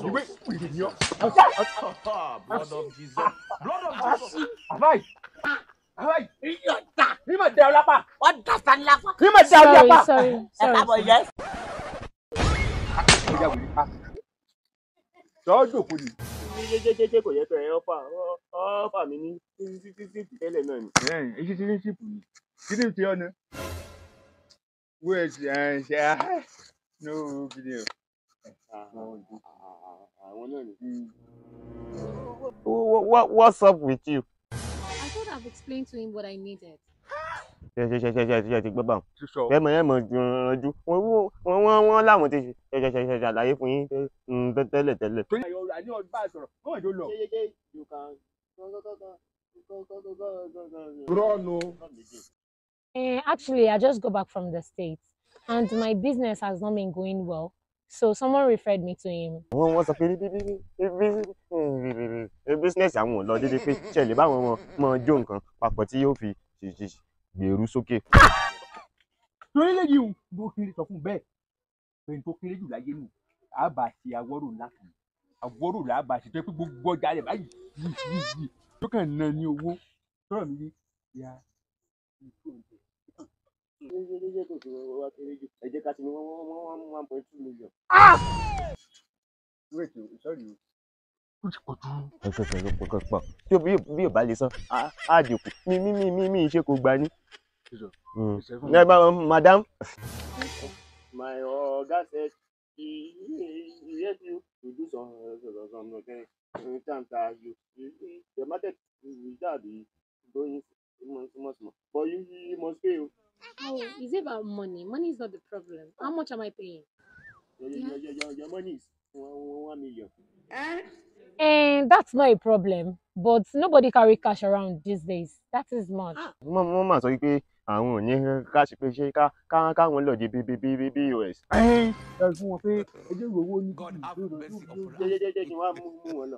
Ìwé ìrìn ni ọ́. Blood of Jesus. Blood of Jesus. Àbáyé. Àbáyé. Iyọ̀ ta. Ní mà dá ọ lápá. Wọ́n dá sani lápá. Ní mà dá ọ lápá. Sorry, Ẹ sorry, káàbọ̀ sorry. yes. Ọjà wòlé pa. Sọ́ọ́dún òkú ni. Jẹ́jẹ́jẹ́jẹ́ kò yẹ kẹ́ ẹ ọ́fà ọ́fà mi ní títí tẹ́lẹ̀ náà ni. Ẹ̀ ṣe ṣe ṣípù ni. Kí ni ti ọ̀nà? Wait, ẹ̀ ṣe á. No video. Àwọn náà ni. What's up with you? I thought I've explained to him what I needed. Ṣe ṣe ṣe ṣe ṣe ti gbọ́ bá wọn. Sísọ. Ẹ mọ̀ ranjú. Wọ́n láwọn ti ṣe ṣe ṣe ṣàlàyé fún yín tẹ́lẹ̀ tẹ́lẹ̀. Torí àyọ̀ àní ọdún bá a sọ̀rọ̀, wọ́n jọ lọ. Jẹ́jẹ́jẹ́ you can. Rọ́ọ̀nù. Actually, I just got back from the States and my business has not been going well. So someone referred me to him. Wọ́n sọ pé bí business àwọn ò lọ déédéé pé ṣẹlẹ̀ báwọn wọn mọ jó nǹkan papọ̀ tí yóò fi ṣe gbèrú sókè. Torí lẹ́yìn òun ló kéré sọ fún bẹ́ẹ̀. Pé n tó kéré jù láyé nù, a bá ṣe awọ́rò ńlá kan. Awọ́rò là á bá ṣe tó yẹ pé gbogbo ọjà rẹ̀ báyìí yìí yìí yìí tó kàn ná ní owó. Sọ̀rọ̀ mi yé ya. Jẹ́jẹ́jẹ́ kò sí wá kéré jù. Ẹ jẹ́ ká ti ní 1.2 million. Wait, sorry o. Ó ti pọ̀ jù. Pọ̀ tí bí ò bá lè san á dínkù mi ṣe kò gbà ní. Sísọ. Ẹ bá madam. My oga said he help you to do some time that you your market will just be going small small small, but you must pay o. Oh, is it about money? Money is not the problem. How much am I paying? Your money is 1 million. And that's not a problem. But nobody carry cash around these days. That is much. Wọ́n máa sọ wípé àwọn ò ní cash pé ṣé káwọn lọ di POS. Ẹ fún wọn pé ẹjẹ́ ìwé owó ní God have mercy upon us. Jẹ́jẹ́jẹ́ kí n wá mú wọn lọ.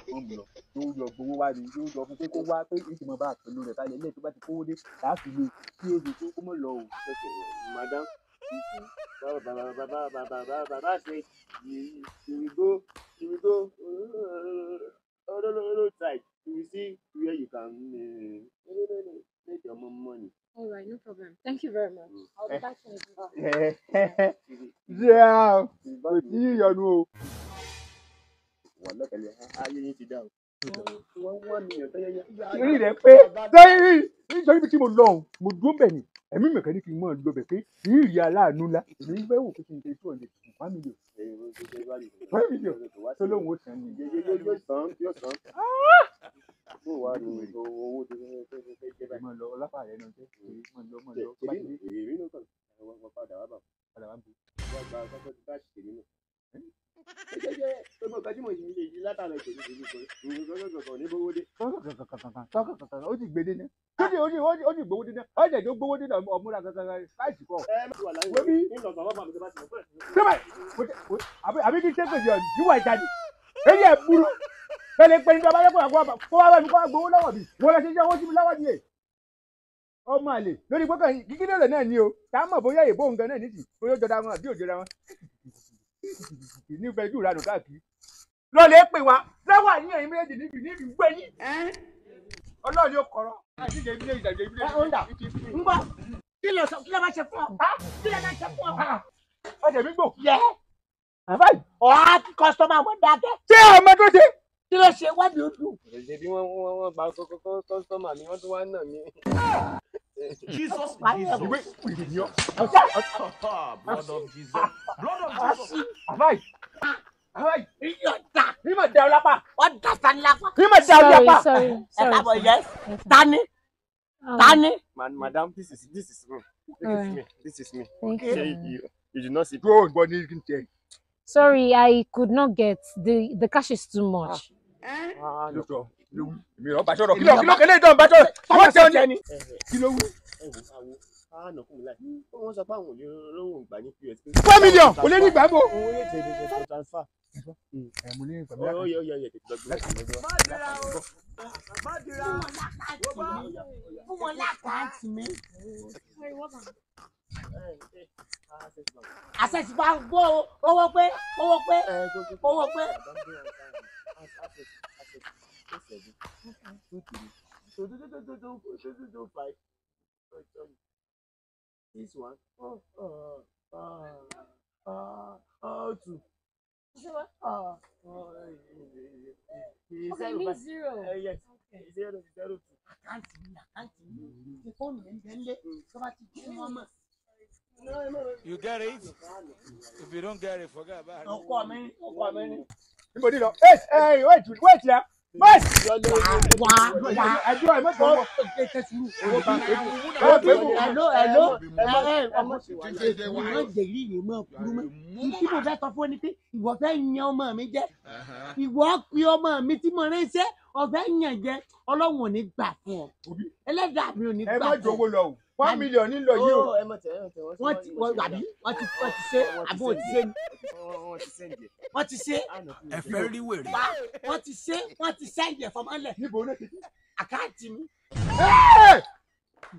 Wọ́n mú lọ, yóò lọ gbowó wá ni, yóò lọ fún pé kó wá pé ìtìmọ̀ bá pẹ̀lú rẹ̀ kalẹ̀ lẹ́yìn tó bá ti kówó dé láàfin lè kí ó lè kó mọ̀ lọ o. Okay, madam. Baba baba baba baba baba said you will go roadside, you will see where you can make your money. All right, no problem. Thank you very much. I'll be back in a bit. Ṣé kò sí ìyọnu o. Wà lọ́kẹ̀lẹ̀ ayé yín ti dá o. 1 million tó yẹ yẹ. Orí rẹ̀ pé sẹ́yìn nítorí bí tí mo lọ òun mo dúró bẹ̀ ni ẹ̀mí mi kàn ní kí n mọ̀ lọ bẹ̀ pé kì í rí aláàánú ńlá èmi fẹ́ wò pé kí n ṣe 200 1 million 1 million tó lóun ó sàn ní. Yóò san, yóò san. Bó wà ní owó tó fẹ́ fẹ́ jẹ́ báyìí? Mọ̀ lọ ọlọ́pàá rẹ̀ náà jẹ́ mọ̀ lọ mọ̀ lọ tó bá ti dé Èmi ló kàn wọ́n padà wá bà padà wá bò. Wọ́n gba kọ́kọ́ ti káàṣì tèmi náà. Jẹ́jẹ́ gbogbo nǹkan tí mo ṣe yìí látara ìṣèlú ìṣèlú kò ní bówó dé. Tọ́kọ̀kọ̀kọ̀ ó sì gbé dé náà ó sì gbowó dé náà ó jẹ́ tó gbowó dé náà ọmúra kankan káàsì kọ́. Ẹ má wà láyé Wọ́n bí ní lọ́sàn-án bàbá mi tó bá ti mọ̀ pé. Sọ́mà àbí kí ṣe pèsè ọ̀dì ìwà ìjáde èyí ẹ̀ burú pẹ̀lẹ́ pẹ̀lú ìjọba yẹ kó wá kó wá bá mi kó wá gbowó lọ́wọ́ mi wọ́n lọ sí iṣẹ́ owó sí mi lọ́wọ́ ni yẹ. Ọmọ àlè lórí gbọ́kàn kíkí lọ́lẹ̀ náà ni o tá a mọ̀ bóyá ìbò nǹkan náà nìsí bóyá ó jọra wọn àbí ò jọra wọn ní fẹ́ jù ranù káàkiri. Lọ́lẹ̀ pè wá lọ́wọ́ àníyàn yín méjèèjì níbi gbé yín ọlọ́run yóò kọ̀rọ̀ àti ìjẹ́ ìbílẹ̀ ìjẹ́ ìbílẹ̀ Ẹ ó ń dà. Ń gbọ́. Kí ló sọ? Kí ló máa ṣe fún ọ? Kí ló máa ṣe fún ọ? Ọjà mi gbò. Yẹ. Àbá yìí. Ọ̀há kí customer wọn dákẹ́. Ṣé ọmọ tó ṣe. Kí ló ṣe? Wọ́n ní ó dùn. Ṣe bí wọ́n gba customer mi wọ́n tún wá nà mí. Jesus, Ìwé Jesus. ìrìn ni ọ́. Blood of Jesus. Blood of Jesus. Àbá yìí. Àbá yìí. Iyọ̀ ta. Ní mà dá ọ lápá. Wọ́n dá sani lápá. Ní mà dá ọ Sorry, lápá. sorry, Ẹ sorry. káàbọ̀ yes. Yes, Tani tani. Madam, this is me. This is me. This is me. Thank Ṣé you. you did not see. Dúró ìgbọ́ ní kí n tiẹ̀. Sorry, I could not get the cash is too much. Ah, Ló sọ ló wí. Èmi ò bá sọ̀rọ̀. Kí ló kẹ́lẹ́ ìdán bá sọ̀rọ̀. Wọ́n tẹ ọ ní. Kí ló wí? Ẹ wo àwo àánà fún mi láì. Wọ́n sọ pé àwọn ò lè rówó gbà ní POS. 4 million kò lè ní ìgbà bò. Owó lè tẹ̀ tẹ̀ transfer. Ẹ mo ní ìgbà Ó yẹ ó yẹ ó yẹ tètè lọ gbé. Fún wọn lákàntì mi. Sorry, what? Access Bank gbọ́ owó pé owó pé owó pé. 2 2 2 2 2 2 2 2 5. This one. Oh, 2. Okay, means zero. Yes. 0 0 2. Àkáǹtì mi àkáǹtì mi ti fóònù mi ń bẹ nílé tó bá ti jí wọn mọ̀. You get it? If you don't get it, forget about it. Ọkọ mi ọkọ mi ni. Níbo ni lọ? Ẹ ẹ wait wait ya. Wait. Wá wá Ẹjọ́ ẹ mọ̀tò wọ. Hello hello ẹ ọmọ ìwọ jẹ̀rí rè mọ́ kúrú mọ́. Tí mo fẹ́ sọ fún ọ ni pé ìwọ fẹ́ yan ọmọ mi jẹ. Ìwọ pe ọmọ mi tí mo ránṣẹ́ ọ̀fẹ́ yàn jẹ. Ọlọ́run ò ní gbà fún ọ. Ẹlẹ́dàá mi ò ní Ẹ gbà má fún ọ. jowó lọ o. 1 million ní lọ yìí o. Ẹ mọ̀ tẹ̀ ẹ mọ̀ tẹ̀ Wọ́n ti wọ́n àbí wọ́n ti wọ́n ti ṣe àbí wọ́n ti ṣe ni. Wọ́n ti sẹ́ǹdì ẹ̀. Wọ́n ti ṣe Ẹ fẹ́ rí wèrè. wá wọ́n ti ṣe wọ́n ti sẹ́ǹdì ẹ̀fọ́ mọ́lẹ̀ Níbo ló ti? àkáǹtì mi.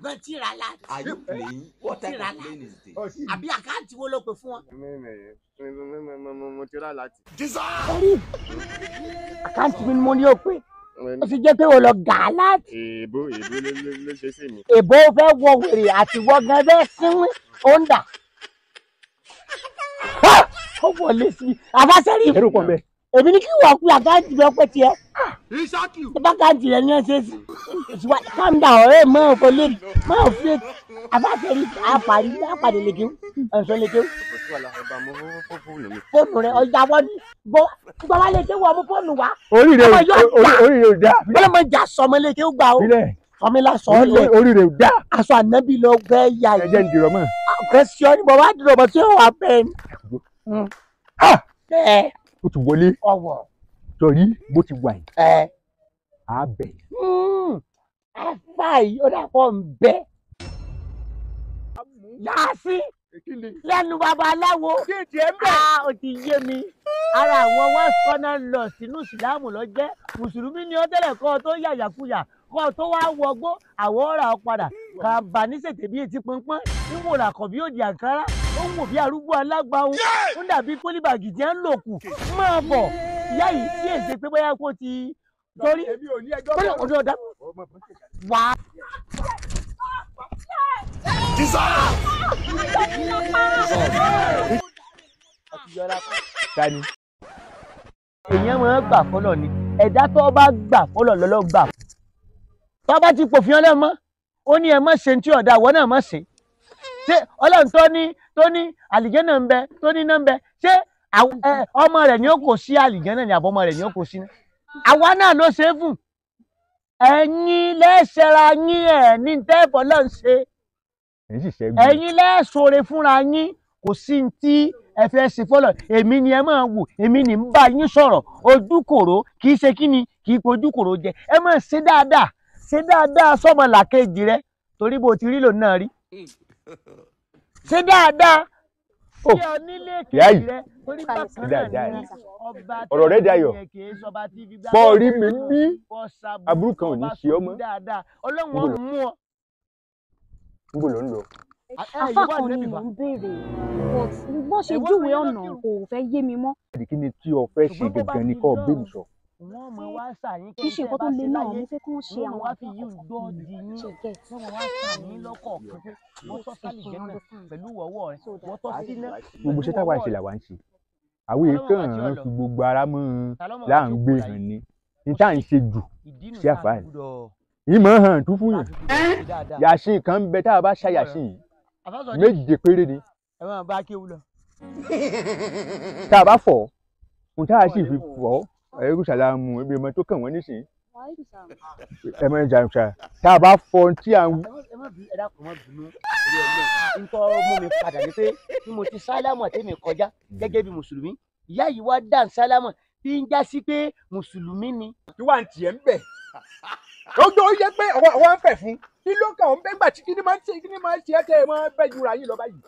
Gan tí ra láti Are you playing? What type Tira of playing is this? Ọtí. àbí àkáǹtì wo ló pè fún wọn. Mo ti rà láti. Àkáǹtì mi ni mo ní o pé ó sì jẹ́ pé o lọ gà á láti. Èèbó èèbó ló ṣe sí mi. Èbó fẹ́ wọ wèrè àti wọ gan fẹ́ sínwín ó ń dà. Ó wọlé sí i àbáṣẹ́rì Ẹrù pọ̀ mbẹ́. èmi ní kí wọ́n pe àkáǹtì mi ọpẹ́ tiẹ̀. Bákàǹtì rẹ̀ ní ẹ ṣe sí. Calm down ọ̀rẹ́ mọ́ ò fọlé mọ́ ò fi àbáṣẹ́rì àpàrí àpàdé lèkéwù ẹ̀sọ́ lèkéwù. Kò sí wàhálà, ẹ bá mú fóònù mi. Fóònù rẹ̀ ọjà wọ́n ní gbọ́ gbọ́ wá lékéwù ọmú fóònù wá. Orí rẹ̀ Ọmọ yóò gbà. orí rẹ̀ ò dá. Bọ́lá mọ̀ jà sọmọ lékéwù gbà ó. Bílẹ̀. Sọmi la sọ ọ́ lẹ̀. Orí rẹ̀ ò dá. Aṣọ ànábì lọ fẹ́ ya Ẹ jẹ́ yìí. ń dìrọ̀ mọ́. Kẹ́síọ́ ni mo bá dúró bọ́ tí ó wà bẹ́ẹ̀ ni. Ẹ Ó ti wọlé. ọwọ́ Sọ̀rí bó ti wà yìí. ẹ. Á bẹ̀. Afa yìí ó dàpọ̀ ń bẹ. Yàásí lẹ́nu babaláwo. Kí ni tiẹ̀ ń bẹ̀? Ah, ó ti yé mi. Ara àwọn wá sọ́nà lọ sínú ìsìlámù lọ jẹ́. Mùsùlùmí ni ó tẹ́lẹ̀ kọ́ ọ tó yàyàkuyà kọ́ ọ tó wá wọgbó àwọ̀ ọ̀rà ọ padà. Kàbà ní sètè bí etí pọnpọ́n. Ń wò ràkọ̀ bí òdì àǹkárá. Ó ń wò bí arúgbó alágbáwo. Ó ń dàbí pólíbàgì tí ń lò kù. Máa bọ̀. Ìyá yìí sí èsè pé bóyá kó ti torí. Èmi ò ní ẹjọ́ Bóyá ọ̀dọ̀ ọ̀dà wá. Tani. Èèyàn máa ń gbà fọlọ ni ẹ̀dá tó bá gbà fọlọ lọ́lọ́ gbà tó bá ti pòfin Ọlọ́run mọ́ ó ní ẹ má ṣe tí ọ̀dà àwọn náà má ṣe ṣé Ọlọ́run tó ní tó ní àlìjẹ́nà ń bẹ tó ní iná ń bẹ ṣé ọmọ rẹ̀ ni ó kò sí àlìjẹ́nà ni àbọ̀mọ rẹ̀ ni ó kò sí ní. Àwa náà ló ṣe é fún ẹ̀yin lẹ́sẹ̀ra yín ẹ̀ ní tẹ́ẹ̀fọ́ lọ́n ṣe Èyí sì ṣẹ́gun. ẹ̀yin lẹ́sọ̀rẹ̀ fúnra yín kò sí ní tí ẹ fẹ́ ṣe fọ́lọ̀ èmi ni ẹ máa wò èmi ni ń bá yín sọ̀rọ̀ ojúkòrò kì í ṣe kí ni kì í pojúkòrò jẹ ẹ máa ṣe dáadáa ṣe dáadáa sọ́mọ làkejì rẹ torí bó ti rí lòun náà rí ṣe dáadáa Oh, sí ọ nílé ìyá kejì yìí. rẹ torí bákan náà Dáadáa ni ni. ọba Ọ̀rọ̀ rẹ dayọ̀. tẹ́lẹ̀ kì í sọba tí fi gbá Bọ́ orí mi bí bọ́ sábú aburú kan ò ní ọba ṣe ọ́ mọ́. sójú dáadáa Ọlọ́run ó Níbo lò- mú ọ. Níbo ló ń lọ? Àfá kan ni mò ń béèrè but bó ṣe júwe ọ̀nà kò fẹ́ yé mi mọ́. Kí ni tí o fẹ́ ṣe Ṣùgbọ́n bó bá gangan ni ti kó o lọ́rùn, bí mi sọ? Wọ́n mọ wá ṣàyín Kì í ṣe nǹkan tó le náà, mo fẹ́ kí wọ́n ṣe wọ́n mọ àwọn wá fi àdúrà yí kọ̀ọ̀kan gbọ́ fún mi. di yín Ṣe get. wọ́n mọ wá ṣàyín lọ́kọ̀ọ̀kan pé wọ́n tọ́ sálì Ẹ̀sìn jẹ́ náà understand. pẹ̀lú ọwọ́ rẹ̀ So that wọ́n tọ́ sí náà Gbogbo iṣẹ́ táwa ń ṣe làwa ń ṣe. Àwọn Ọlọ́run èèkàn àti ń ọ̀lọ́. fi gbogbo ara mọ́ ọn Ta ló mọ̀ là wá ń tí ó gbé kù láyé? hàn ni. Ní tá à ń ṣe jù Ìdí nù sí tá a àfáà fi ni. gbúdọ̀ Ìmọ̀ hàn tún fún tá a yàn. fi gbúdọ̀ ṣe dáadáa. Yàsín kan ń bẹ tá a bá ṣá yàsín yìí. Àfáàsọ ní Méje péré ni. ẹ máa bá kéwú lọ. Tá a bá fọ̀, ohun tá a sì fi fọ̀ ẹrú sàlámù ebi ọmọ tó kàn wọ́n nísìnyí. Ẹ máa ń jà ṣá. Tá a bá fọ̀ ohun tí à ń Ẹ má bí ẹ dákun má bínú orí Ọlọ́run ntọ́ mú mi padà ní pé bí mo ti sálámọ̀ tèmi kọjá gẹ́gẹ́ bí mùsùlùmí ìyá yìí wá dá sálámọ̀ tí ń já sí pé mùsùlùmí ni. kí wàá ń tiẹ̀ ń bẹ̀. Lọ́jọ́ ó yẹ pé ọwọ́ ọwọ́ ń fẹ̀ fún. Kí ló kàn ń bẹ́ ńgbà tí kíní máa ń ṣe kíní máa ń ṣe ẹ́ tẹ́ ẹ máa ń bẹ́ jura yín lọ báyìí.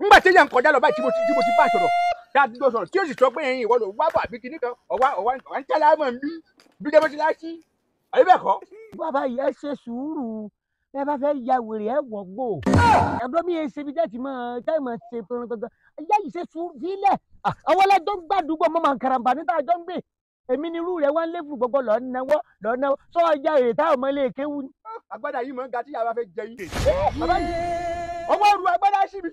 Ńgbà tí èèyàn ń kọjá lọ báyìí tí mo ti bá sọ̀rọ̀ tá a ti jọ sọ̀rọ̀ tí ó sì sọ pé ẹ̀yin ìwọ ló wá bà bí kíní kan ọwá ọwá ọwá ń tẹ́lá mọ̀ ń bí bí jẹ́ mọ́ṣáláṣí. Àbí bẹ́ẹ̀ kọ́? Bàbá yìí ẹ ṣe sùúrù Bẹ́ẹ̀ bá fẹ́ ya wèrè ẹ̀ wọ̀ gbò. Ẹ̀dọ́ mi yẹn ṣe ibi tẹ́tì mọ́ táì mọ́ ṣe pẹ̀rẹ̀pẹ̀rẹ̀. Ìyá yìí ṣe sùn fílẹ̀. Àwọn ọlọ́jọ́ ń gbàdúgbò mọ́ màá karambà níta àjọ ń gbé. Èmi ni irú rẹ̀ wá ń lé fún gbogbo lọ́ọ́ náwó lọ́ọ́ náwó. Sọ ọjà èrè táwọn ọmọ ilé kéwú ni. Agbádá yìí mọ̀ ń ga tí yàrá fẹ́ jẹ yín. Bàbá yìí, ọwọ́ ru agbádá sí mi.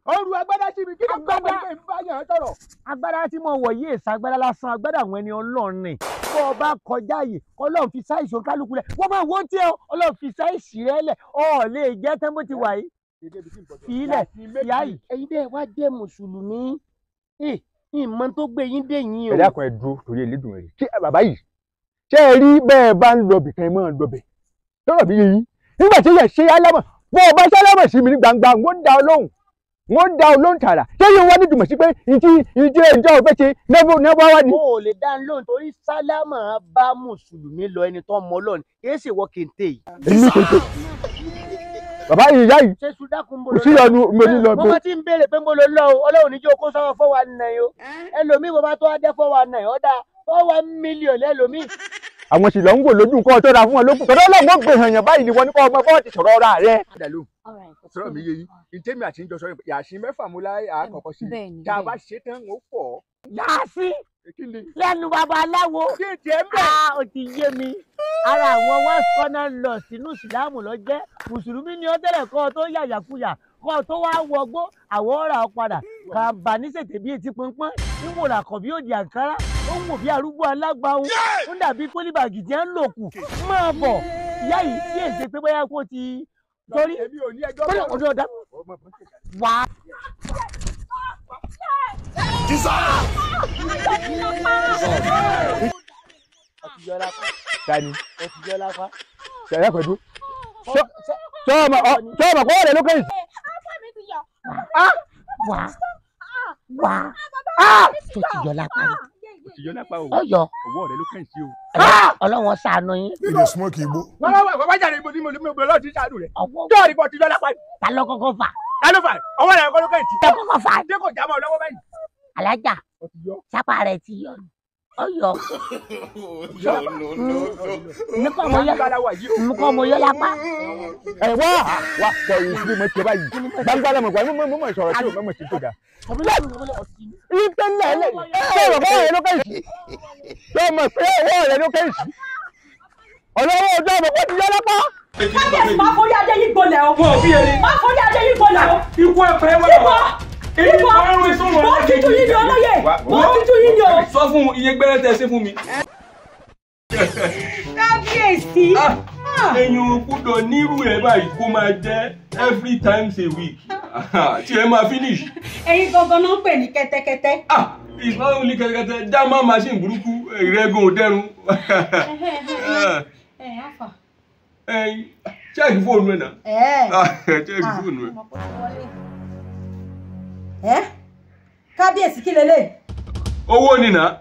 Ọrù agbádá sí mi kí ló gbọ́ pé n bá yàn án sọ̀rọ̀. Agbádá tí mo wọ̀ yìí èsì agbádá lásán, agbádá àwọn ẹni Ọlọ́run ni. Bó o bá kọjá yìí, Ọlọ́run fi sáìsì kálukú lẹ̀. Wọ́n máa wọ́n tiẹ̀, Ọlọ́run fi sáìsì rẹ lẹ̀. Ọ̀ lè jẹ́ tán bó ti wà yìí. Fi ilẹ̀ ìyá yìí. Ẹ̀yin bẹ́ẹ̀ wá jẹ́ Mùsùlùmí. Ìmọ̀ tó gbé yín dé yín o. Ẹ dákun ẹ dúró torí Elédùmarè. Ṣé bàbá yìí, ṣé ẹ rí bẹ́ẹ̀ bá ń lọ bìkan ẹ máa ń lọ bẹ̀? Lọ́rọ̀ mi yé yín. Nígbà tí yẹ ṣe álámọ̀, bó o bá sálámọ̀ sí mi ní gbangba, wọ́n dá ọ lóhùn. Wọ́n dá ọ lóhùn tààrà. Ṣé yóò wá nídùúmọ̀ sí pé ìdí ìdí ẹjọ́ ò fẹ́ ṣe nẹ́bọ̀ wá ni? O ò lè dá lóhùn torí sálámà bá Mùsùlùmí lọ ẹni tó mọ Ọlọ́run, kì í ṣèwọ kéńté yìí. Èmi kéńté. Bàbá yìí ìyá yìí. Ṣé Sudákun ń Kò sí ọnu mo ní lọ bó. Mo ti ń béèrè pé mo lọ lọ o, Ọlọ́run níjó kó sọ́wọ́ 419 o. Ẹlòmíì mo bá tó adé 419, ọ̀dà 4 million lẹ́lòmíì. Àwọn sì lọ ń wò lójú nǹkan ọ̀tọ́ ra fún wọn lókun. Tọ́lá Ọlọ́run ó gbé hàn yàn báyìí ni wọ́n ní kọ́ ọmọ bọ́ọ̀ ti sọ̀rọ̀ ọ̀rá rẹ̀. Sọ̀rọ̀ mi yé yín, ìtẹ́mi àti ìjọ sọ̀rọ̀ yàsí mẹ́fà mú láyé àkọ́kọ́ sí. Tá a bá ṣe tán, ó pọ̀. Yàsí lẹ́nu babaláwo. Kí n tiẹ̀ ń bẹ̀? Ó ti yé mi. Ara àwọn wá sọ́nà lọ sínú ìsìlámù lọ jẹ́. Mùsùlùmí ni ó tẹ́lẹ̀ kọ́ ọ tó yàyàkuyà kọ́ ọ tó wá wọgbó àwọn ọ̀rà ọ padà. Kàǹbà ní ṣètè bí etí pọnpọ́n, ń wò làkọ̀ bí òdì àǹkárá, ó ń wò bí arúgbó alágbàwọ̀, ó ń dàbí pólíbàgì tí ń lò kù. Máa bọ̀ ìyá yìí sí èsè pé bóyá kó ti torí kó ọdún ọ̀dà wá. Tani. Ṣẹ̀rẹ̀ pẹ̀lú. Sọ́ọ̀mọ̀ kọ́ ọ̀rẹ́ ló kẹ́yìn. Wá wá tó ti yọ lápá ni. Ó ti yọ lápá o. Ọyọ. Ọwọ́ rẹ ló kẹ́yìn sí o. Ọlọ́wọ́n ṣàánú yín. Ilé smoke igbó. Wọ́n wá wá jáde ibo ní mo lọ́ọ́ ti ṣàánú rẹ̀. Jọ́ọ̀rì kan ti yọ lápá ni. Ta ló kọ́kọ́ fà? Ta ló fà? Ọwọ́ rẹ̀ kọ́ ló kẹ́yìn sí. Ta kọ́kọ́ fà? Ṣé kò jábọ̀ lọ́wọ́ báyìí? Alájà, sápá rẹ̀ ti yọ ni. Ọyọ. Nǹkan mo yọ lápá. Ẹ wá wá sọ èyí sí mo ṣe báyìí. Gbangba lọmọ gbà mo mọ̀ sọ̀rọ̀ tí o mọ̀ sí tó dáa. Ìgbẹ́ lẹ́lẹ̀ ṣé ọ̀rọ̀ kọ́ ọ̀rẹ́ ló kẹ́ sí? Ṣé o mọ̀ pé ọwọ́ rẹ ló kẹ́ sí? Ọlọ́wọ́ ọjọ́ ọmọ kó ti yọ lápá. Kábíyèsí máa forí adé yìí gbolẹ̀ o. Máa forí adé yìí gbolẹ̀ o. Ikú ẹ̀pẹ́ wà. Ikú mo ti ju yín ni olóyè. Mo ti ju yín ni o. Sọ fún iye gbẹ́rẹ́ tẹ ṣe fún mi. Kábíyèsí. Ẹ̀yin gbọ́dọ̀ nírú ẹ̀ báyìí kó máa jẹ́ every times a week. Tí ẹ máa finish. Ẹ̀yin gangan náà ń pè ní kẹ́tẹ́kẹ́tẹ́. It's not only kẹ́tẹ́kẹ́tẹ́, jámá machine burúkú, ìrẹ́gùn òdẹ́rùn. Check fóònù ẹ̀ náà. Check fóònù ẹ̀. Kábíyèsí kí lélẹ̀? Owó ni náà,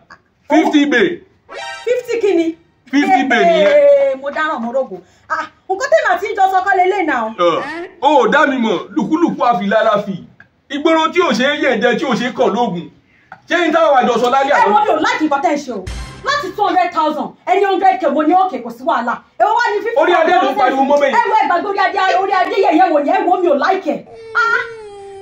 50 bay. 50 kí ni? 50 bay nìyẹn. Mo dáràn mo rògùn. Nǹkan tèmi àti ìjọ sọkọ lélẹ̀ náà. Ó dá mi mọ̀, lùkúlùkú àfìlálàfì. Ìgboro tí ò ṣe é yẹ̀jẹ̀ tí ò ṣe é kàn lóògùn. Ṣé n táwọn àjọsọ lálẹ́ àná? Ẹ wọ́n mi ò láìkí nǹkan tẹ́ ń ṣe o. Láti 200,000, ẹni 100k mo ní òkè kò sí wàhálà. Èwo wá ní 50,000. Orí adé ló ń pariwo mọ́ mẹ́yìn. Ẹ wo ẹgbàgbé orí adé orí adé yẹ̀yẹ́ wò ni ẹ wo mi ò láìkẹ̀.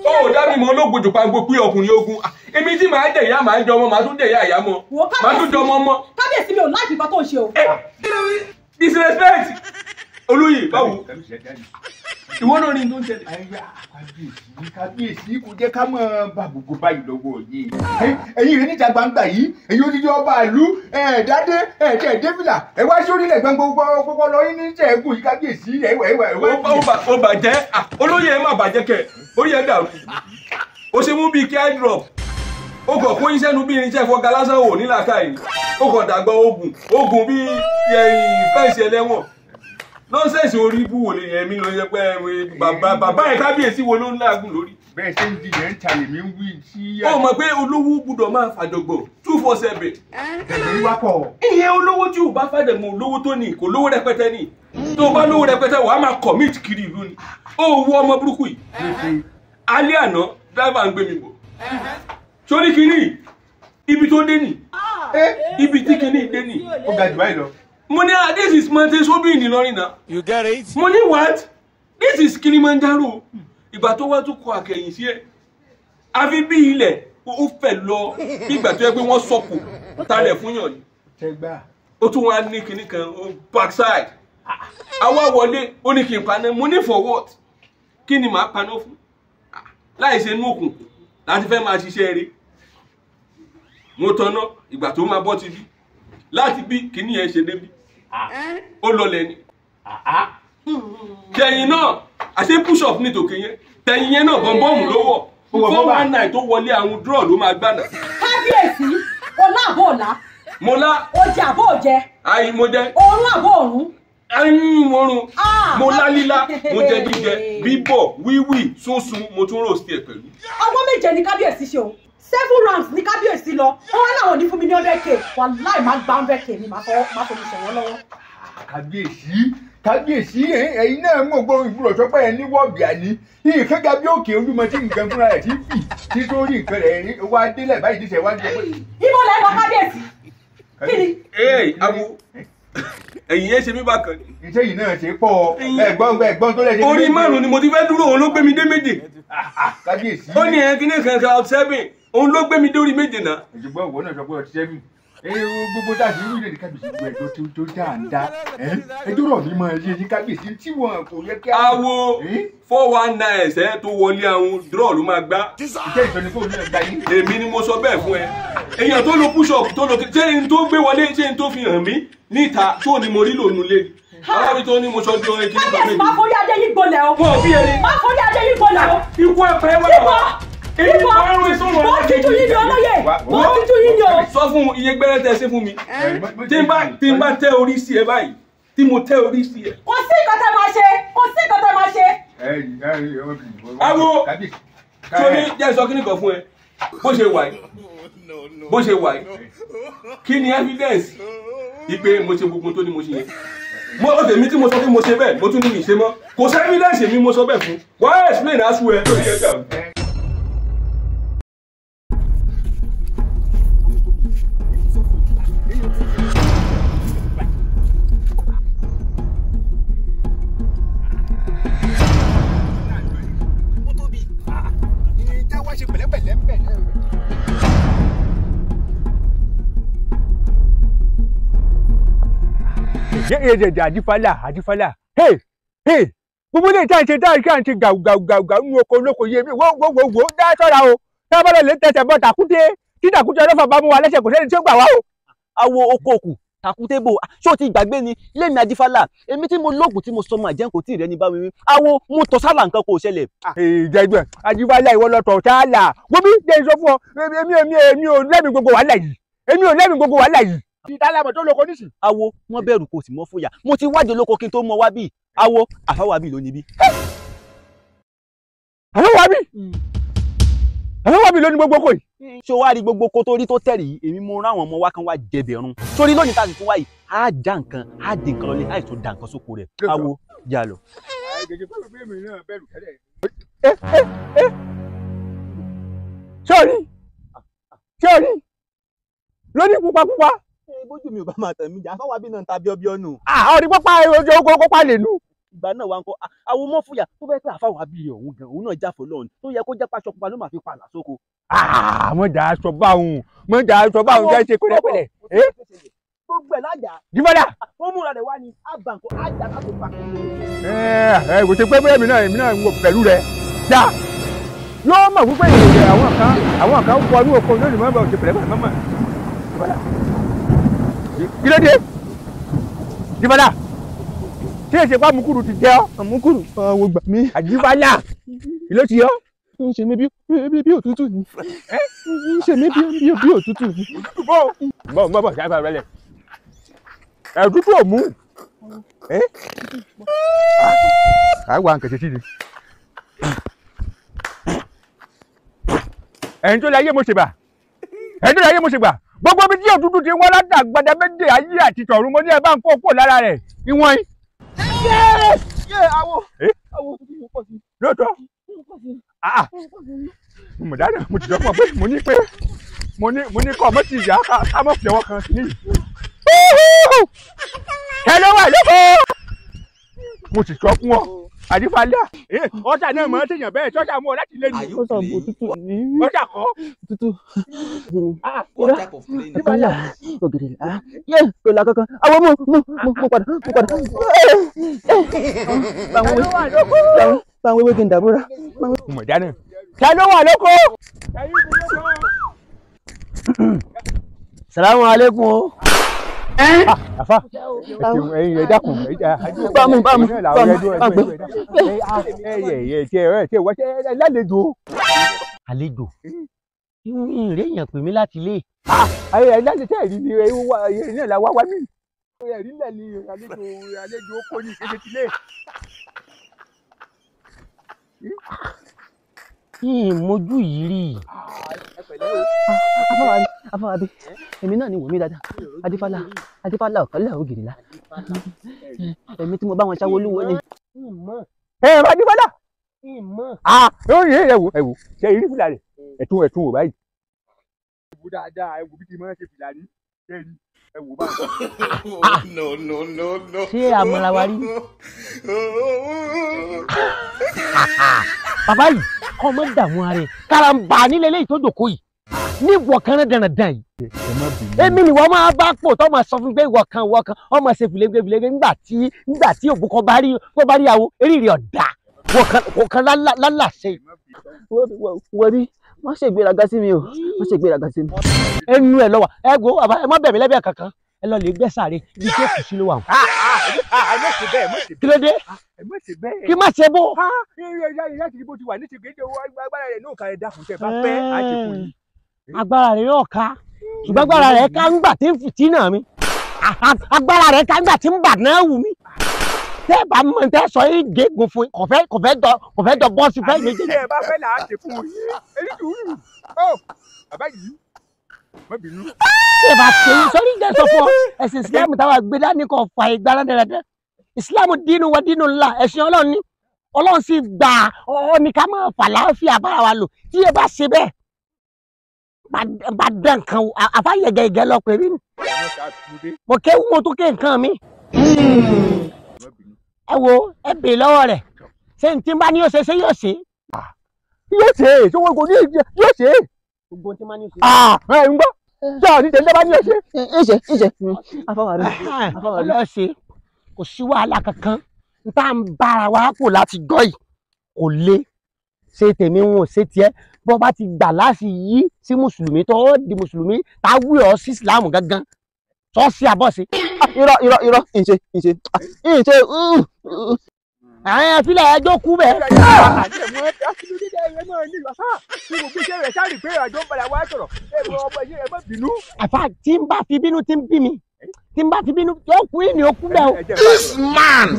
Ó dá mi mọ̀ olóògbòjò pàgbó pé ọkùnrin ogun. Èmi tí màá jẹ ìyá màá jẹ ọmọ màá tún jẹ ìyá ìyá mọ́. Màá tún jẹ ọmọ ọmọ. Kábíyèsí mi ò láìkí nǹkan tó ń ṣe o. Disrespect! Olóyè báwo? Ìwọ náà ní tó ń ṣẹlẹ̀. Kábíyèsí kò jẹ́ ká mọ̀ bá gbogbo báyìí lọ́wọ́ yìí. Ẹ̀yin rẹ̀ níta gbangba yìí, ẹ̀yin odidi ọba ìlú, ẹ̀ẹ́dádé, ẹ̀ẹ́dẹ́fìlà, ẹ̀ wá sí orílẹ̀ gbangba gbogbo lọ yín ní sẹ́ẹ̀gùn yìí kábíyèsí ẹ̀wẹ̀. Ó bàjẹ́, olóyè ẹ̀ má bàjẹ́ kẹ̀, orí ẹ̀ dàrú. Ó ṣe mú bíi kí eye drop. Ó kàn kó iṣẹ́ nu bí irinṣẹ́ fọ́gá lásán ò ní làákàyè. Ó kàn dàgbà ogun, ogun bíi fẹ́ǹsì ẹlẹ́wọ̀n. Nọ́nsẹ̀nsì orí ibú wo lè yẹn mi lọ yẹ pé bàbá ẹ̀ kábíyèsí wo ló ń láàgùn lórí. Bẹ́ẹ̀ ṣe ń di yẹn ń ta lèmi ń wí sí. Ó mọ̀ pé olówó gbúdọ̀ máa fàjọgbọ̀n 247. Ẹ̀gbẹ́ wá pọ̀. Ìyẹn olówó tí ò bá fàjọgbọ̀n olówó tó ní kò lówó rẹpẹtẹ ní. Tó o bá lówó rẹpẹtẹ wàá máa commit kiri ìlú ni. Ó wo ọmọ burúkú yìí. Alẹ́ àná driver ń gbé mi bọ̀. Sórí kìíní ibi tó dé nì. Ibi tí kìíní dé nì. Ó ga jù báyìí lọ. Mo ní ah, this is Mountain Sobi in Ìlọrin náà. You get it? Mo ní what? This is Kilimanjaro. Ìgbà tó wá tún kọ àkẹyìn sí ẹ. Àfi bí ilẹ̀ ó fẹ̀ lọ bí ìgbà tó yẹ pé wọ́n sọ̀kò talẹ̀ fún yàn ni. Tẹgbà. Ó tún wá ní kinní kan ó backside. Àwa wọlé ó ní kí n paná. Mo ní for what? Kí ni màá paná fún? Láì ṣe inú òkùnkùn láti fẹ́ máa ṣiṣẹ́ eré. Mo tanná ìgbà tó máa bọ́ ti bí. Láti bí kinní yẹn ṣe débí. Ó lọlẹ̀ ni. Tẹ̀yìn náà àṣé push up ní tòkè yẹn. Tẹ̀yìn yẹn náà bọ̀m̀bọ̀mù ló wọ̀. 419 tó wọlé àwọn draw ló máa gbàdà. Kábíyèsí, ọlá àbọ̀ ọ̀la, Mo lá oúnjẹ àbọ̀ òjẹ, ayi mo jẹ òórùn àbọ̀ òórùn. ayi mo run. Ah! Mo lá lílá, mo jẹ jíjẹ, bíbọ̀, wíwì, súnsun, mo tún roast ẹ̀ pẹ̀lú. Ọwọ́ méje ni kábíyèsí ṣe o. 7 rounds ni kábíyèsí lọ. Wọ́n wá láwọn ò ní fún mi ní 100k. Wàláì máa gba 100k mi, máa fọwọ́ mi ṣọ̀wọ́ lọ́wọ́. Kábíyèsí, kábíyèsí, ẹ̀yin náà mọ̀ gbọ́ ìgbúrọ̀ sọ pé ẹ ní wọ́ọ̀bì àní. Nǹkan ga bí òkè Olúmọ tí nǹkan fúnra rẹ̀ ti ń fì tí tó rí nǹkan rẹ̀ wá délẹ̀ báyìí níṣẹ́ wá ń jẹ pé. Ibo lẹ lọ kábíyèsí? Kí ni? Ee, awo, ẹ̀yin yẹn ṣe mí bákan ni. Iṣẹ́ yìí náà ṣe pọ̀ ẹ̀gbọ́n ẹ̀gbọ́n tó lẹ̀ ṣe. Orí márùn-ún ni mo ti fẹ́ dúró, òun ló gbé mi dé méje. Kábíyèsí. Ó ní ẹ̀ kíní kan cloud 7, òun ló gbé mi dórí méje náà. Ṣùgbọ́n ìwọ náà sọ pé ọtí 7. Gbogbo tá a ti rí ìrètí kábíyèsí gbogbo ẹjọ́ tó dá ń dá. Ẹjọ́ rọ̀ mí mọ iye yín kábíyèsí tí wọn kò yẹ kí. Awo 419 ẹsẹ̀ tó wọlé àwọn draw ló máa gbá. Iṣẹ́ ìsọ̀ni fóònù náà gba yín. Èmi ni mo sọ bẹ́ẹ̀ fún ẹ. Èèyàn tó lo push up tó lo ṣé n tó gbé wọlé ṣé n tó fi hàn mí níta tó ni mo rí lòun lé. Alábi tó ní mo sọ bí orin kí nípa Kábíyèsí méjì. máa forí adé yín gbolẹ̀ o. Wọ́n bí ẹni. Máa forí adé yín gbolẹ̀ o. Ikú ẹ̀fẹ̀ wà. Ibo! Èmi Ibo! márùn-ún ìsọ̀rọ̀ Mo tijú yín ni olóyè. Mo tijú yín ni o. Sọ fún iye gbẹ́rẹ́ tẹ ṣe fún mi. Tí n bá tẹ orí sí ẹ báyìí, tí mo tẹ orí sí ẹ. Kò sí nǹkan tẹ́ máa ṣe. Kò sí nǹkan tẹ́ máa ṣe. Awo sórí jẹ́ sọ kíní kan fún ẹ. Bó ṣe wà yìí, bó ṣe wà yìí, kí ni evidence ìpè mo ṣe gbogbo tó ní mo ṣe yẹn? Mo ó tèmi tí mo sọ pé mo ṣe bẹ́ẹ̀, mo tún ní mi ṣe mọ́. Kò sí evidence mi mo sọ bẹ́ẹ̀ fún. Wàá explain aṣọ ẹ lórí ẹgbẹ́ mi. Ìjà wá ṣe pẹ̀lẹ́pẹ̀lẹ́ ń bẹ̀ náà. Yẹ́yẹ́dẹ̀dẹ̀ àdífálà àdífálà hey hey gbogbo ilé ìta ṣe tá à ń ṣe gàù gàù gàù gàù nínú oko olóko yé mi wó wó wó wó dá sọ́ra o tá a bá lọ lè tẹsẹ̀ bọ́ tàkúté tí tàkúté ọlọ́fà bá mú wa lẹ́sẹ̀ kò sẹ́ni tí ó gbà wá o. Awo okòkù tàkútébò ṣó ti gbàgbé ni lẹ́mi Ajífálà èmi tí mo lóògùn tí mo sọmọ àjẹkù tí ìrẹ́ni bá mi wí awo mo tọ̀ sálà nǹkan kò ṣẹlẹ̀. Ìjẹ́jú ẹ̀ Ajífálà ìwọ lọ tọ̀ sálà wo bí jẹ́ sọ fún ọ èmi èmi èmi ò lẹ́mi gbogbo wàhálà yìí èmi ò lẹ́mi gbogbo wàhálà yìí. Ìdálàmọ̀ tó lóko nísì. Awo wọn bẹ̀rù kò sì mọ́ fòyà mo ti wádìí olóko kí n tó mọ wá bí awo àfáwábí ló níbí. Àfáwábí àfáwábí ló ní gbogbo kò yìí. Ṣé o wá rí gbogbo kó tó rí tó tẹ̀rì yìí èmi mo rán àwọn ọmọ wa kan wá jẹbẹ̀rún sórí lónìí tá a sì tún wá yìí á já nǹkan á di nǹkan lọlé á sì tún da nǹkan sóko rẹ̀ awo já lọ. Sọ́ọ̀rí sọ́ọ̀rí lóní pupa pupa. Bójú mi ò bá máa tẹ̀ mí jà àfáwábí náà ń ta bíọ́bíọ́ nù. Ọ̀rí pápá ojú oko kópa lè nù. Ìgbà náà wá ń kọ́ àwọn ọmọ fúyà tó fẹ́ pé àfáwábí ọ̀hún gan òun náà jáfọ́ lọ́hùn tó yẹ kó jẹ́ pàṣọ pupa ló máa fi palà sóko. Mọ̀jà aṣọ bá òun mọ̀jà aṣọ bá òun jẹ́ ṣe pẹ̀lẹ́pẹ̀lẹ́. Gbogbo ẹ̀ lájà. Jíbọ́lá. Ó múra rẹ̀ wá ní àbànkọ́ àjà ká tó pa. Ẹ kò ṣe pé bóyá èmi náà ń wò pẹ̀lú rẹ̀ já. Yóò mọ̀ wípé èrè àwọn kan wọnú oko lónìí mọ́ ṣe pẹ̀lẹ́pẹ̀lẹ́ mọ́mọ́. Jíbọ́lá. Kí ló dé? Jíbọ́lá. Ṣé èsì pa àmúkúrú ti jẹ́ ọ́? Àmúkúrú ọ̀wọ̀ gbà mí. Àjíbálà kí ló ti yọ? Ń ṣe mí bí òtútù ni. Ń ṣe mí bí òtútù ni. Bọ̀ bọ̀ bọ̀ ṣáà bá rẹ̀. Ẹ̀dútù ò mú. Àwa nǹkan ṣe sí ni. Ẹ̀yin tó láyé mo ṣe bà. Ẹ̀yin tó láyé mo ṣe gbà. Gbogbo ibi tí òtútù ti wọ́n látàgbàdà méje ayé àti tọ̀run mo ní ẹ bá ń kó kó lára rẹ̀. Ìwọ̀n yìí. Awo awo òtútù yìí pọ̀ sí. Lóòótọ́. Mo dáná mo ti dọ́pọ̀ pé mo ní pé mo ní kọ́ ọmọ tí ìyá ká mọ̀ fi ọwọ́ kan sí níyì. Ẹ ló wà lóko. Mo sì sọ fún ọ àdìfálà ọ̀sà náà mọ̀ ọ́n tèèyàn bẹ́ẹ̀ sọ́sà mú ọ láti lé ní. Ọ̀sà kọ́. Tútù. Àdìfálà ògiri là yé kò là kankan àwọn mú padà mú padà. Báwọn ewé kí n dàbúrà. Mo dáná. Ta ló wà lóko. Salamu alaikum o. Àfà ẹ̀yin ẹ dákun. Bámu bámu bámu bámu. Ẹ lálejò. Àlejò ìrè èèyàn pè mí láti ilé. Ẹ lálejò ẹ̀rí ni ẹ̀rí náà la wá wá mí. Ẹ̀rí náà ni àlejò àlejò kò ní ìkéde tilé. Ìmojú yìí rí. Afáwábí èmi náà ni wò mí dáadáa Adífálà Adífálà ọ̀kọ́lẹ̀ ògìrìlá èmi tí mo bá wọn ṣáwó olúwo ni. Ẹ ẹ Adífálà ẹ wò ẹ wò ṣe irí fìlà rẹ ẹtún ẹtún wò báyìí. Ẹ wò dáadáa ẹ wò bí ti máa ń ṣe fìlà ní ṣe rí ẹ wò báyìí. No, no, no, no. Ṣé àmọ́ra wa rí? Bàbá yìí kọ́ mọ́ dààmú ara ẹ̀ karambà nílé eléyìí tó jòkó yìí ní ìwọ̀ kan dandan yìí. Èmi ni wọ́n máa bá pò tó máa sọ fún pé ìwọ̀ kan ìwọ̀ kan wọ́n máa ṣe fìlẹ́gbẹ́ nígbà tí òbúkọ bá rí tó bá rí àwo eré ọ̀dà wọ̀ kan lálàṣẹ. Wọ́n bí wọ́n ṣègbéraga sí mi o wọ́n ṣègbéraga sí mi. Ẹnu ẹ lọ wà ẹ gbọ́ bàbá ẹ má bẹ̀ mí lẹ́bẹ̀ẹ́ kankan ẹ lọ lè gbẹ́ sáré ibi tí ó kù sí ló wà. Kí ló dé? Kí má ṣe bó. Agbára rẹ̀ yóò ká ṣùgbọ́n agbára rẹ̀ ká ńgbà tí ń fìtínà mi agbára rẹ̀ ká ńgbà tí ń bà náà wù mí tẹ́ ẹ bá mọ̀ tẹ́ sọ yìí gégùn fún kò fẹ́ jọ bọ́ọ̀sì fẹ́ méjèèjì. Àní ẹ bá fẹ́ là á ṣe fún yín èyí dùn ún bàbá yìí má bínú. Ṣé bá ṣe yín sórí ìjẹ́ sọ fún ọ ẹ̀sìn Islam táwa gbé dání kò fà ìgbára dáradára Islam dínú wa dínú ńlá ẹ̀sìn Ọlọ́run ni Ọlọ́run sì gbà ọ ní ká máa fà láàfin àbára wa lò tí ẹ bá ṣe bẹ́ẹ̀ bá dán nǹkan o àfa yẹgẹyẹgẹ lọ pé mi mo kéwú mo tún ké nǹkan mi. Ẹ wo ẹ bèè lọ́wọ́ rẹ̀ ṣé n tí n bá ní yóò ṣe ṣé yóò ṣe. Yóò ṣe é ṣé wọn kò ní yóò ṣe é. Gbogbo tí n bá ní yóò ṣe. Ẹ ń gbọ́ ṣé àwọn oníṣẹ́ bá ní yóò ṣe. Ìṣe ìṣe afáwárí afáwárí. Ọlọ́ọ̀ṣe kò sí wàhálà kankan n tá n bára wa kò láti gbọ́ yìí kò le ṣe tèmi ń wò ṣe tiẹ̀ bó bá ti gbà láti yí sí mùsùlùmí tó di mùsùlùmí tá a wí ọ sí ìsìláàmù gangan tó sí àbọ̀sí. Irọ́ irọ́ irọ́ ìṣe ìṣe ìṣe. Àwọn ẹ̀fílẹ̀ ẹjọ́ kú bẹ́ẹ̀. Àfà tí ń bá fi bínú tí ń bí mi tí ń bá fi bínú tó kú yìí ni ó kú bẹ́ẹ̀ o. This man.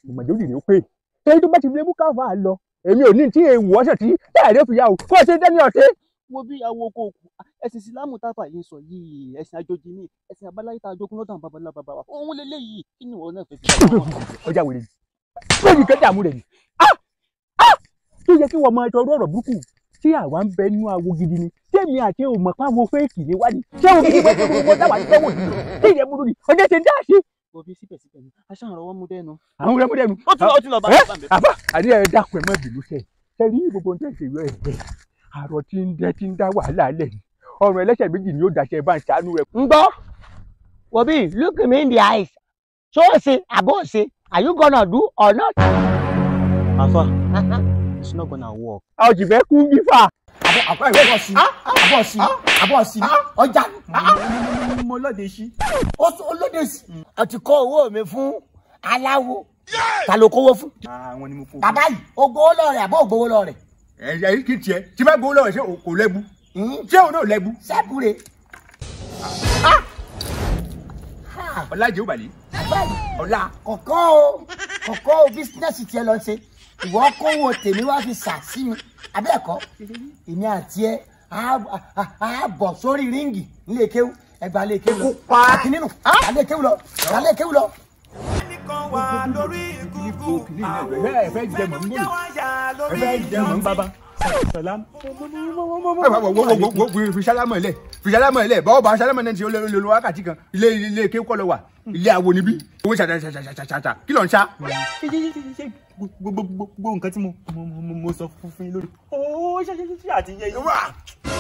Ìmọ̀jọ́rì ni ó pé torí tó bá ti lè mú káfà lọ èmi ò ní tí èèwù ọ̀sẹ̀ tí táyà fi yà ó kó o ṣe dẹ́ni ọ̀sẹ̀. Wo bí awo kò kú ẹ̀sìn ìsìlámù táfà yìí ń sọ yìí ẹ̀sìn àjòjì ni ẹ̀sìn àbáláyé tá a jogún lọ́dọ̀ àwọn babalá bàbá wa òun lélẹ́yìí kí ni ìwọ náà fẹ́ fi. Ọjà wèrè ni lórí kẹta àmú rẹ ni tó yẹ kí wọ́n máa tọrọ ọ̀rọ̀ burúkú tí àwa ń bẹ nú awo gidi ni tèmi àti òmò pàwọ fẹ́ẹ̀kì ni wá ní ṣé òun gidi wọ́n ti gbogbo táwa ń tọ́wọ́ yìí tí ìyẹn burú ni ọjọ́ ṣe ń dá sí. Òbí síbẹ̀síbẹ̀ ni aṣáà rọwọ́ mú dẹ́nu. Àwọn rẹ mú dẹ́nu. Ó ti lọ bá mi. Àbá àní ẹ dákun ẹ má bínú sẹ ṣe rí gbogbo ohun tẹ́ ṣe yọ ẹ àrò tí ń dẹ tí ń dá wàhálà lẹ̀ ni ọrùn ẹlẹ́sẹ̀ méjì ni ó dàṣẹ bá ń ṣàánú rẹ. Ń gbọ́ wòbí look me in the eyes ṣó o ṣe àbó o ṣe are you gonna do or not? Àfà it's not gonna work. A ò sì fẹ́ kú bí fà. Àbọ̀ sí àbọ̀ sí ọjà. Mo lóde sí. Olóde sí. A ti kó owó mi fún aláwo. Ta ló kówó fún? Àwọn ni mo kó. Bàbá yìí, o gbowó lọ rẹ̀ àbọ̀ ò gbowó lọ rẹ̀? Ẹ ẹ kí tiẹ̀ tí bá gbowó lọ rẹ̀ ṣé kò lẹ́bu? Ṣé òun náà lẹ́bu? Sẹ́ẹ̀bù rẹ̀. Ọlá jẹ́ òbàlẹ̀. Ọlá. Kọ̀kọ́ o kọ̀kọ́ o bísínẹ́sì tiẹ̀ lọ ṣe ìwọ kówó tèmi wá fi sà sí mi abẹ́ẹ̀kọ́ èmi àti ẹ á bọ̀ sórí ríǹgì nílé kéwú ẹgbà lé kéwú lọ àti nínú àlé kéwú lọ àlé kéwú lọ. Ẹ fẹ́ jẹ mọ̀ ń gbòòrò ẹ fẹ́ jẹ mọ̀ ń bàbá. Salam. Fi sálámọ̀ lẹ̀, fi sálámọ̀ lẹ̀, báwo bá sálámọ̀ náà ti olè olè wákàtí kan, ilé ilé kéwọ́ lọ wà, ilé awo níbí, owó ṣàṣàṣàṣàṣà, kí ló ń ṣá? Ṣé gbogbo nǹkan tí mo sọ fún yín lórí ó ṣe àti yé yín.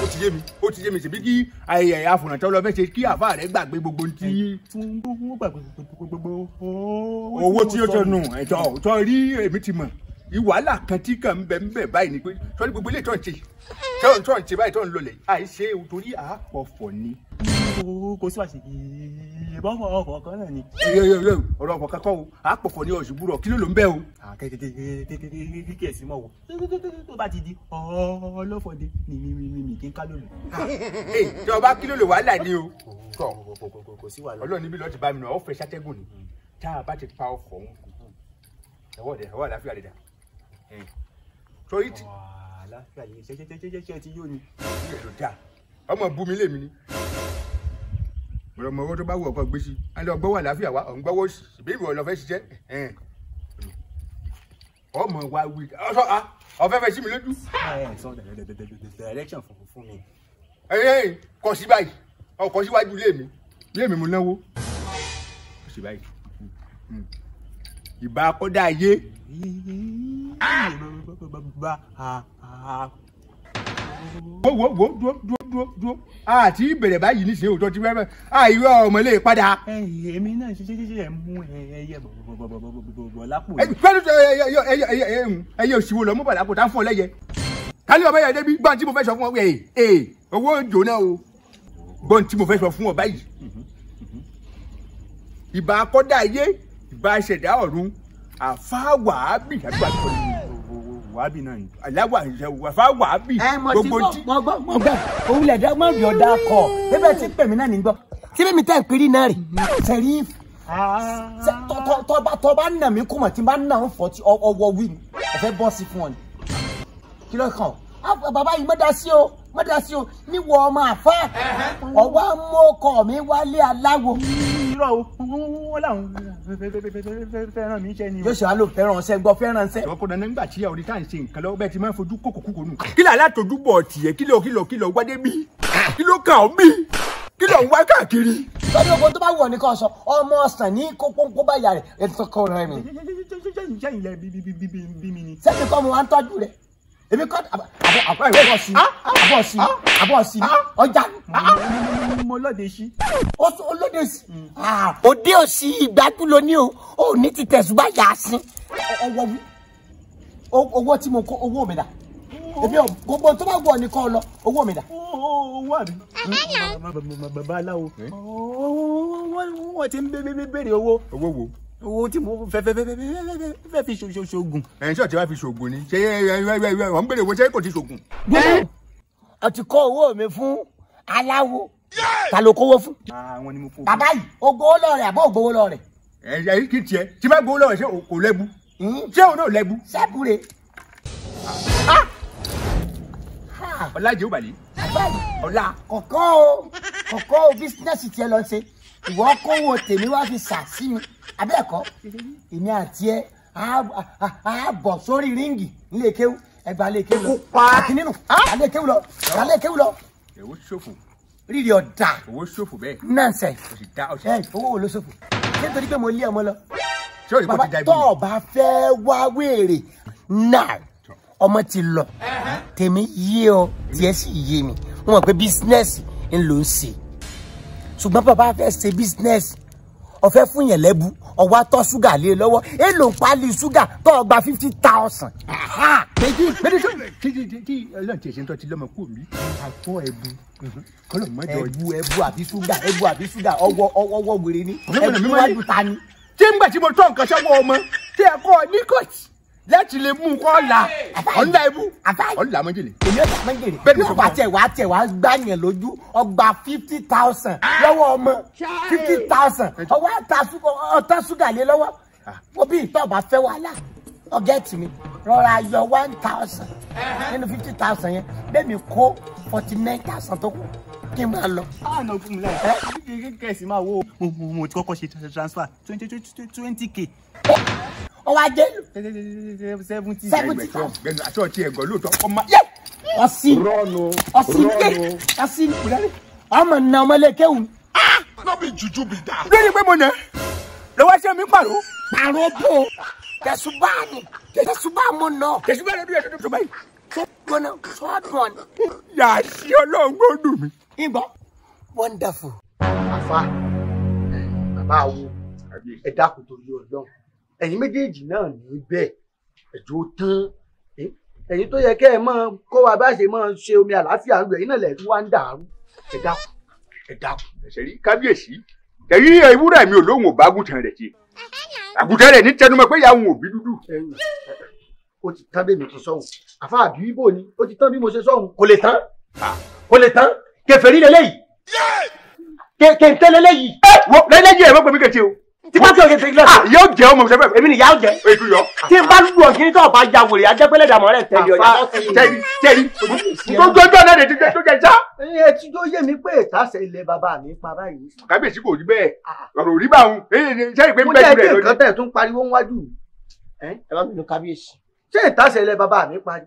Ó ti yé mi, ó ti yé mi, ṣèbí kí ayẹyẹ àfọ̀nàtọ́ lọ fẹ́ ṣe kí àfa rẹ̀ gbàgbé gbogbo tí. Wọ́n gbàgbé gbogbo owó tí ó tọnu ẹ̀tọ́ tó rí èmi ti mọ̀. Ìwàhálà kan tí kàn ń bẹ ń bẹ báyìí ni pé sọ́ni gbogbo ilé tó ń ṣe tó ń ṣe báyìí tó ń lọlẹ̀ àìṣe torí àpọ̀fọ̀ ni. Kò sí wàṣẹ ìbọn ọkọ̀ kan náà ni. Ọ̀rọ̀ ọkọ̀ kankan o, àpọ̀fọ̀ ni ọ̀ṣùgbùrọ̀ kí ló ló ń bẹ́ o. Kékeré sí mọ̀ wò tó bá ti di ọlọ́fọ̀dé ni mi kí n ká lòlò. Tí ọba kí ló lè wàhálà ni o. Kò sí wàhálà. Ọlọ́run níbi lọ́ọ́ ti bá mi nà ọ́ fẹ́ ṣàtẹ́gùn ni tá a bá ti pa ọkọ̀ òun ẹ̀wọ́ dẹ̀ ẹ̀wọ́ àlàáfíà rẹ̀ dà. Torí tí. Àlàáfíà yìí ṣe ti yóò ni. Ìyẹn ló dáa, ọmọ bu mi lèmi ni. Mọ̀rọ̀ mọ̀ owó tó bá wù ọkọ̀ gbé sí. A lọ gbọ́wọ́ àlàáfíà wa, ọ̀n gbọ́wọ́ sí. Bí ìwọ lọ fẹ́ ṣiṣẹ́. Ọmọ wa wí. Ọ̀sọ́ a, ọ̀fẹ́ fẹ́ sí mi lójú. Ẹ sọ direction fún mi. Ẹ kọ sí báyìí, ọkọ̀ síwájú ilé mi. Ilé mi mo náwó. Kọ sí báyìí. Ìbá akọ́dá ayé. Wo wo wo dúró dúró dúró dúró àti ìbẹ̀rẹ̀ báyìí níṣẹ́ òótọ́ ti fẹ́ẹ́ àìwé ọmọ ilé padà. Èmi náà ṣe ṣe ṣe mú ẹyẹ bọ̀ lápò. Ẹyẹ òṣìwò lọ mú bọ̀ lápò tá ń fún ọ lẹ́yẹ. Kálí ọmọ yẹn débi gbọ́n tí mo fẹ́ sọ fún ọ ee owó jóná o gbọ́n tí mo fẹ́ sọ fún ọ báyìí. Ìbá akọ́dá ayé, ìbá ṣẹ̀dá ọ̀run, àfa wàábì àbí wàábì náà ni. Aláwà àfa wàábì. Gbogbo tí. Mo gbọ́ mo gbọ́ òun lẹ̀ dá mọ́ bí ọ̀dà kọ̀ bẹ́ẹ̀ tí pèmí náà ní gbọ́ tí bẹ́ẹ̀ mi tẹ́ ìpírí náà rè sẹ́rí tọ́ba nà mí kùmọ̀ tí bá nà ń fọ́ tí ọwọ́ wí ni ọ̀fẹ́ bọ́ sí fún ọ ni. Kí ló kàn ọ́ bàbá yìí mọ́ dá sí o mọ́ dá sí o níwọ̀ ọmọ àfa ọwọ́ mọ́kọ̀ mi wálé aláwo. Irọ́ o, wọ́n làwọn fẹ́ràn mi ṣẹ́ ni o. Yóò ṣe wá ló fẹ́ràn ṣẹ́ gbọ́ fẹ́ràn ṣẹ́. Ọkọ dandan nígbà tí orí tá à ń ṣe nǹkan lọ́wọ́ bẹ́ẹ̀ ti máa ń fojú kókò kúkò nù. Kí làlá tójú bọ̀ tiẹ̀ kí ló kí ló kí ló wádé bí? Kí ló kàn ọ́ bí? Kí ló ń wá káàkiri? Sọ́dọ̀ ogun tó bá wù ọ́ ní kò sọ, ọmọ ọ̀sán ní kókó bá yà rẹ̀ ètò kọ́ rẹ̀ mi. Ṣé ilẹ̀ bí mi ni? Sẹ́mi kọ́ mo wá ń tọ́jú rẹ̀. Èmi kọ́ àbọ̀ sí àbọ̀ sí àbọ̀ sí ọjà. Mo lóde sí. Ó lóde sí. Òde òsì ìgbádùn ló ní o, ò ní ti tẹ̀sùbá yà á sí. Ọwọ́ wí, owó tí mo kó owó mi dà. Èmi ò gbogbo tó bá wù ọ́ ní kọ́ lọ, owó mi dà. Owó àbí? Bàbá aláwo, wọ́n ti ń béèrè owó. Owó wo? Owó tí mo fẹ́ fi ṣoògùn. Ẹ̀yin ṣọ́ọ̀tì wá fi ṣoògùn ni ṣé ẹ wọ́n ń béèrè owó ṣé kò ti ṣoògùn. Ọ ti kó owó mi fún aláwo, ta ló kówó fún. Àwọn ni mo kó. Bàbá yìí, o gbowó lọ rẹ̀ àbọ̀ ò gbowó lọ rẹ̀. Ẹ kí tiẹ̀ tí bá gbowó lọ rẹ̀ ṣé kò lẹ́bu ṣé òun náà lẹ́bu. Sẹ́bù rè. Ọlá jẹ́ òbàlẹ̀. Ọlá. Kọ̀kọ́ o kọ̀kọ́ o bísínẹ́sì tiẹ̀ lọ ṣe ìwọ kówó tèmi wá fi sà sí mi abẹ́ẹ̀kọ́ èmi àti ẹ á bọ̀ sórí ríǹgì nílé kéwú ẹgbàá lé kéwú lọ àti nínú alé kéwú lọ alé kéwú lọ. Owó ṣòfò. Rírì ọ̀dà. Owó ṣòfò bẹ́ẹ̀. Nọ́ọ̀sẹ̀. O sì dá ọ̀sẹ̀. Ẹ owó wo ló ṣòfò? Ṣé nítorí pé mo lé ọmọ lọ? Ṣé òní kò ti da ibi? Bàbá tó o bá fẹ́ wá wéèrè náà ọmọ ti lọ tèmi yé ọ tiẹ̀ sì yé mi wọ́n mọ̀ pé bísínẹ́sì ń lò ń ṣe ṣùgbọ́n bàbá fẹ́ ṣe bísínẹ́sì ọ̀fẹ́ fún yẹn lẹ́bu ọwọ́ atọ́ ṣúgà lé lọ́wọ́ èlò ń pálí ṣúgà tó o gba 50,000. Méjì méjì tó tí ọlọ́run ti ṣe ń tọ́ ti lọ́mọ kú mi àtọ́ ẹ̀bù kọ́lọ̀ mọ́jọ. Ẹ̀bù ẹ̀bù àbí ṣúgà ẹ̀bù àbí ṣúgà ọwọ́ ọwọ́ wèrè ni ẹ̀bù wájú ta ni. Tí ń gbà tí mo tọ́ nǹkan sọ́wọ́ ọmọ tí ẹ kọ́ ní kọ́ọ̀tì láti lè mú kọ́ la ọ̀nla ẹ̀bù ọ̀nla mọ́jèlé. Èmi ò tà mọ́jèlé bẹ́ẹ̀ ni wàá tẹ̀ wàá tẹ̀ wàá gbá yẹn lójú ọgbà 50,000 lọ́wọ́ ọmọ 50,000 ọwọ́ ọ̀tá ṣúgà lé lọ́wọ́ òbí ìtọ́ bá fẹ́ wàhálà ọ̀gẹ́tì mi rọra yọ 1,000 nínú 50,000 yẹn bẹ́ẹ̀ mi kó 49,000 tó kù kí n máa lọ. Àná fún mi láì kẹ̀sì máa wo mo ti kọ́kọ́ ṣe transfer 20K. Ó wá jẹ́ 70. 70. Gbẹ̀nu àti ọtí ẹ̀gọ́ lóòótọ́ ọmọ. Ọsí ọsí ọsí ọmọ nà ọmọlẹ́kẹ́wù. Lórí pé mo nà lọ́wọ́ ṣé mi pàrọ̀. Pàrọ̀ bò tẹ̀sùbá ni tẹ̀sùbá mo nà. Tẹ̀sùbá lọ́dún yẹn tó báyìí. Gbọ́nà sọ́ọ̀dùn ni. Yà á sí Ọlọ́run gbọ́dùn mi. Ìgbọ́ wonderful. Àfa bàbá wo ẹ dákun torí Ọlọ́run ẹ̀yin méjèèjì náà ní bẹ́ẹ̀ ẹjọ́ tán ẹ̀yin tó yẹ kẹ́ ẹ máa kó wa bá ṣe máa ṣe omi àlàáfíà ń gbẹ ẹ̀yin náà lẹ tún wá ń dàrú ẹ dákun ẹ dákun. Ẹsẹ̀ rí kábíyèsí tẹ̀yí ewúrẹ́ mi ò lóhùn ò bá àgùntàn rẹ̀ ṣe àgùntàn rẹ̀ ní tẹnumọ́ pé ìyá òun ò bí dúdú. Ó ti tán bẹ́ẹ̀ mi ti sọ̀hún àfa àbí ibo ni ó ti tán bí mo ṣe sọ̀hún. Kò lè tán kò lè tán kèfèrí lélẹ́yìí kèntè lélẹ́yìí. Wo lẹ́lẹ́yìí ẹ̀ mọ́ pé mi kèntè o. Tí bá tí o kèntè lọ. Yóò jẹ́ ọmọ sẹ́fẹ̀. Èmi ni yàá jẹ. Ètò yọ. Tí n bá lù ọ́ kí n tó bá ya wèrè ajẹ́pẹ́lẹ́ dàmọ́ rẹ̀ tẹ̀lé ọ̀yà. Tẹ́lí tẹ́lí tó jọjọ́ náà lè tó jẹ sá. Ẹ ti tó yé mi pé ìtàsẹ̀ ilẹ̀ bàbá mi pa báyìí. Kábíyèsí kò rí bẹ́ẹ̀ ọ̀rọ̀ ò rí bá òun ṣé ìpè ń Mo bẹ́ẹ̀ jẹ́ jù rẹ̀ ẹgbẹ́ nǹkan lónìí. tẹ̀ tún pariwo níwájú mi. Ẹ má bínú kábíyèsí. Ṣé ìtàsẹ̀ ilẹ̀ bàbá mi pa ni?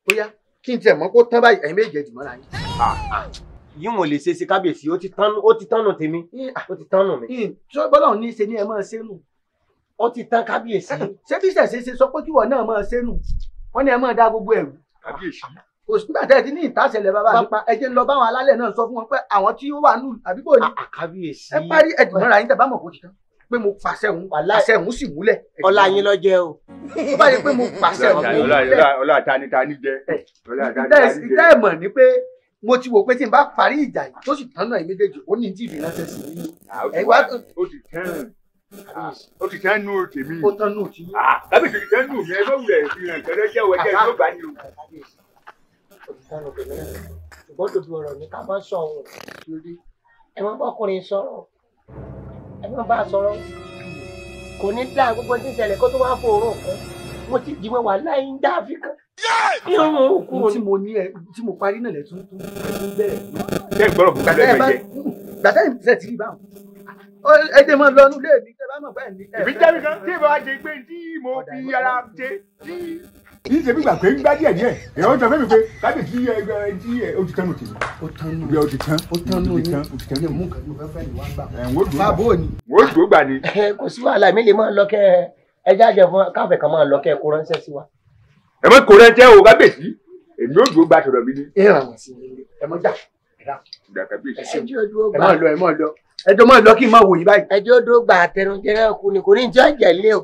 Ó yá kí n tiẹ̀ mọ́ kó tán báyìí ẹ̀yin méjèèjì mọ́ra yín. Yìí wọn lè ṣe sí kábíyèsí ó ti tán nù tèmi ó ti tán nù mí. Ṣé bọ́lá ní í ṣe ni ẹ máa ṣe nù? Ó ti tán kábíyèsí. Ṣé bí ṣẹ̀ṣẹ̀ ṣe sọ pé kíwọ náà máa ṣe nù? Wọ́n ní ẹ máa dá gbogbo ẹ̀rù. Kábíyèsí. Kò sí nígbà tẹ́ ẹ ti ní ìtàsẹ̀lẹ̀ bàbá mi pa ẹ jẹ́ ń lọ báwọn alálẹ̀ náà sọ fún wọn pé àwọn tí ó wà nù àbíbò ni. Kábíyèsí. Ẹ parí ẹ̀dùnmọ́ra yín tẹ́ bá mọ̀ kó ti tán pé mo pàṣẹ òun pàṣẹ òun sì múlẹ̀. Ọlá yín ló jẹ́ o. Ó bá yẹ pé mo pàṣẹ òun múlẹ̀. Ọlá tani tani jẹ. Ọlá tani tani jẹ. Ìtẹ́ ẹ̀ mọ̀ ni pé mo ti wò pé tí n bá parí ìjà yìí tó sì tán náà yìí méjèèjì ó ní tí ìbí ránṣẹ́ sí i. Ó ti tán ó ti tán nù tèmi. Ó tán nù tèmi. Kábíyèsí ti tán nù mi ẹ bá wulẹ̀ ìrìn kẹrẹ jẹ́ wẹ́jẹ́ ló gbà ní o. Ó ti tán nù tèmi náà ṣùgbọ́n dòdò ọ̀rọ̀ ní ká má sọ òun ẹ má bọ́kùnrin sọ̀rọ̀ ẹ má bá a sọ̀rọ̀ kò ní dáa gbogbo tí ń ṣẹlẹ̀ kó tó wá fòrò kan mo ti dì mọ́ wà láì ń dá àfikàn. Tí mo ní ẹ tí mo parí náà lẹ tún tún bẹ̀rẹ̀. Ṣé ìgbọ́rọ̀ bùkún lẹ́gbẹ̀ẹ́ jẹ? Gbàtà ìṣẹ̀ tí ì bá wọn. Ẹ jẹ́ mọ́ lọ nílé mi tẹ́ bá mọ̀ bẹ́ẹ̀ ni. Èmi jẹ́ mi kan tí ìbá wa ṣe pé tí mo fi ara ṣe tí. Kì í ṣe bí gbà pé ń gbá díẹ̀ díẹ̀. Èèyàn sọ fún mi pé kábíyèsí ẹ tí ẹ ó ti tán nù tèmi. Ó tán nù. Bí ó ti tán. Ó tán nù yín. Ó ti tán nù. Mú nǹkan tí mo fẹ́ fẹ́ yìí wá gbà. Ẹ̀ ń wò dùn. Báwo ni? Wò ó dùn gbà ni. Kò sí wàhálà mi lè máa lọ kẹ ẹ jáde fún káfẹ́ kan máa lọ kẹ kó ránṣẹ́ sí wa. Ẹ mọ̀ kó ránṣẹ́ o kábíyèsí. Èmi ó dùn gbà sọ̀rọ̀ mi ni. Ẹ ràn wọ́n sí mi ẹ mọ̀ jà. Ẹ mọ̀ lọ ẹ mọ̀ lọ. Ẹ jọ mọ̀ lọ kí n máa wò yín báyìí. Ẹjọ́ dó gba àtẹnujẹ náà kú ni kò ní jẹ́ ìjẹ́lé o.